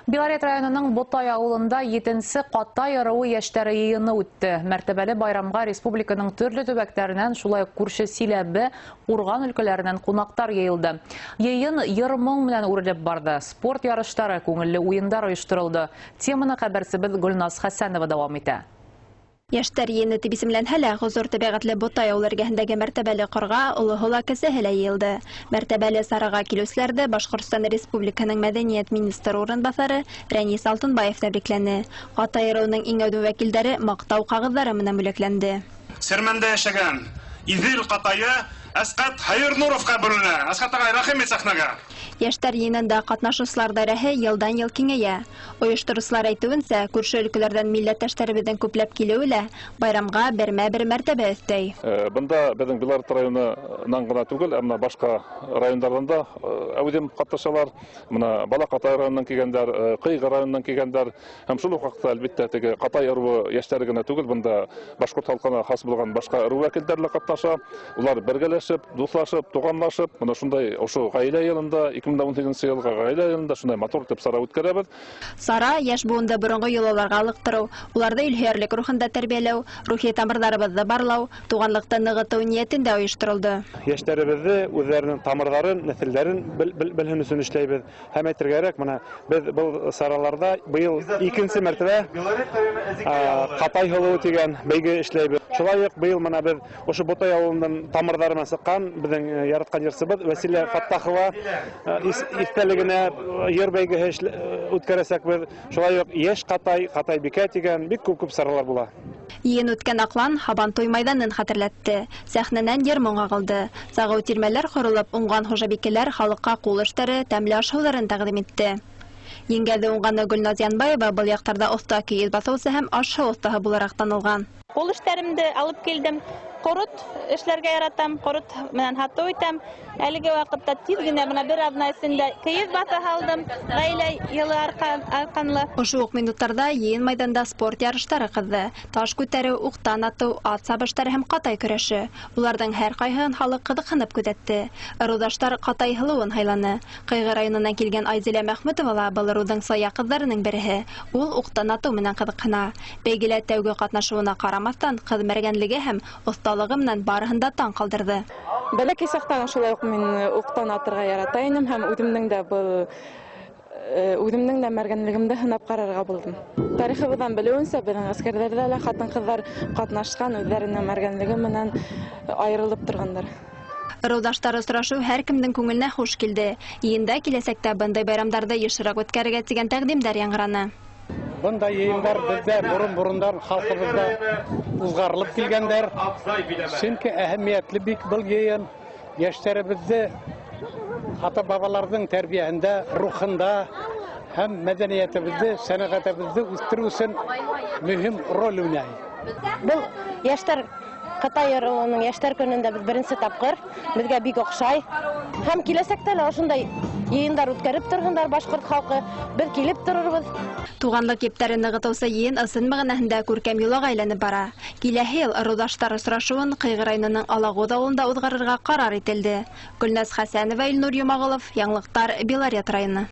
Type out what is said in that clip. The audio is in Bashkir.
Белорет районының Ботай ауылында 7-нсе Ҡатай ырыуы йәштәре йыйыны үтте. Мәртәбәле байрамға республиканың төрлө төбәктәренән, шулай уҡ күрше Силәбе, Ҡурған өлкәләренән ҡунаҡтар йыйылды. Йыйын йыр-моң менән үрелеп барҙы. Спорт ярыштары, күңелле уйындар ойошторолдо. Теманы хәбәрсебеҙ Гөлназ Хәсәнова дауам итә. Йәштәр йыйыны тип исемләнһә лә, хозур тәбиғәтле Ботай ауылы эргәһендәге мәртәбәле ҡорға олоһо ла, кесеһе лә йыйылды. Мәртәбәле сараға килеүселәрҙе Башҡортостан Республикаһының мәҙәниәт министры урынбаҫары Рәнис Алтынбаев тәбрикләне. Ҡатай ырыуының иң әүҙем вәкилдәре маҡтау ҡағыҙҙары менән бүләкләнде. Сермәндә йәшәгән Иҙел ҡатайы Әсҡәт Хәйернуровҡа бүленә. Әсҡәт ағай, рәхим ит сәхнәгә. Йәштәр йыйынында ҡатнашыусылар даирәһе йылдан-йыл киңәйә. Ойоштороусылар әйтеүенсә, күрше өлкәләрҙән милләттәштәребеҙҙең күпләп килеүе лә байрамға бермә-бер мәртәбә өҫтәй. Бында беҙҙең Белорет районынан ғына түгел, ә бына башҡа райондарҙан да әүҙем ҡатнашалар. Бына Балаҡатай районынан килгәндәр, Ҡыйғы районынан килгәндәр. Һәм шул уҡ ваҡытта, әлбиттә, теге Ҡатай ырыуы йәштәре генә түгел, бында башҡорт халҡына хас булған башҡа ырыу вәкилдәре лә ҡатнаша. Улар бергәләшеп, дуҫлашып, туғанлашып, бына шундай ошо ғаилә йылында, 2018 йылға ғаилә йылында шундай матур итеп сара үткәрәбеҙ. Сара йәш быуынды боронғо йолаларға ылыҡтырыу, уларҙы илһөйәрлек рухында тәрбиәләү, рухи тамырҙарыбыҙҙы барлау, туғанлыҡты нығытыу ниәтендә ойошторолдо. Йәштәребеҙҙе үҙҙәренең тамырҙарын, нәҫелдәрен белһен өсөн эшләйбеҙ. Һәм әйтергә кәрәк, бына беҙ был сараларҙа быйыл икенсе мәртәбә Ҡатай һылыуы тигән бәйге эшләйбеҙ. Шулай уҡ быйыл бына беҙ ошо Ботай ауылының тамырҙарынан сыҡҡан беҙҙең яратҡан йырсыбыҙ Вәсилә Фаттахова иҫтәлегенә йыр бәйгеһе үткәрәсәкбеҙ. Шулай уҡ Йәш Ҡатай, Ҡатайбикә тигән бик күп саралар була. Йыйын үткән аҡлан Һабантуй майҙанын хәтерләтте. Сәхнәнән йыр-моң ағылды. Сағыу тирмәләр ҡоролоп, уңған хужабикәләр халыҡҡа ҡул эштәре, тәмле аш-һыуҙарын тәҡдим итте. Еңгәҙе уңғаны Гөлназ Янбаева был яҡтарҙа оҫта кейеҙ баҫыусы һәм аш-һыу оҫтаһы булараҡ танылған. Ҡул эштәремде алып килдем. Ҡорот эшләргә яратам, ҡорот менән һатыу итәм. Әлеге ваҡытта тиҙ генә бына бер аҙна эсендә кейеҙ баҫа һалдым. Ғаилә йылы арҡанлы. Ошо уҡ минуттарҙа йыйын майҙанда спорт ярыштары ҡыҙҙы. Таш күтәреү, уҡтан атыу, ат сабыштары һәм ҡатай көрәше. Уларҙың һәр ҡайһыһын халыҡ ҡыҙыҡһынып күҙәтте. Ырыуҙаштар Ҡатай һылыуын һайланы. Ҡыйғы районынан килгән Айзилә Мәхмүтова ла был ырыуҙың сая ҡыҙҙарының береһе. Ул уҡтан атыу менән ҡыҙыҡһына. Бәйгелә тәүге ҡатнашыуына ҡарамаҫтан, ҡыҙ мәргәнлеге һәм оҫталығы менән барыһын да таң ҡалдырҙы. Бәләкәй саҡтан шулай уҡ мин уҡтан атырға ярата инем һәм үҙемдең дә мәргәнлегемде һынап ҡарарға булдым. Тарихыбыҙҙан белеүенсә, беҙҙең ғәскәрҙәрҙә лә ҡатын-ҡыҙҙар ҡатнашҡан, үҙҙәренең мәргәнлеге менән айырылып торғандар. Ырыуҙаштар осрашыу һәр кемдең күңеленә хуш килде. Йыйында киләсәктә бындай байрамдарҙы йышыраҡ үткәрергә тигән тәҡдимдәр яңғыраны. Бындай йыйындар беҙҙә борон-борондан халҡыбыҙҙа уҙғарылып килгәндәр. Сөнки әһәмиәтле бик был йыйын. Йәштәребеҙҙе ата-бабаларҙың тәрбиәһендә, рухында һәм мәҙәниәтебеҙҙе, сәнәғәтебеҙҙе үҫтереү өсөн мөһим роль уйнай. Был йәштәр Ҡатай ырыуының йәштәр көнөндә беҙ беренсе тапҡыр, беҙгә бик оҡшай. Һәм киләсәктә лә ошондай йыйындар үткәреп торһондар башҡорт халҡы, беҙ килеп торорбоҙ. Туғанлыҡ ептәрен нығытыусы йыйын ысын мәғәнәһендә күркәм йолаға әйләнеп бара. Киләһе йыл ырыуҙаштар осрашыуын Ҡыйғы районының Алағуҙ ауылында уҙғарырға ҡарар ителде. Гөлназ Хәсәнова, Илнур Йомағолов, Яңылыҡтар, Белорет районы.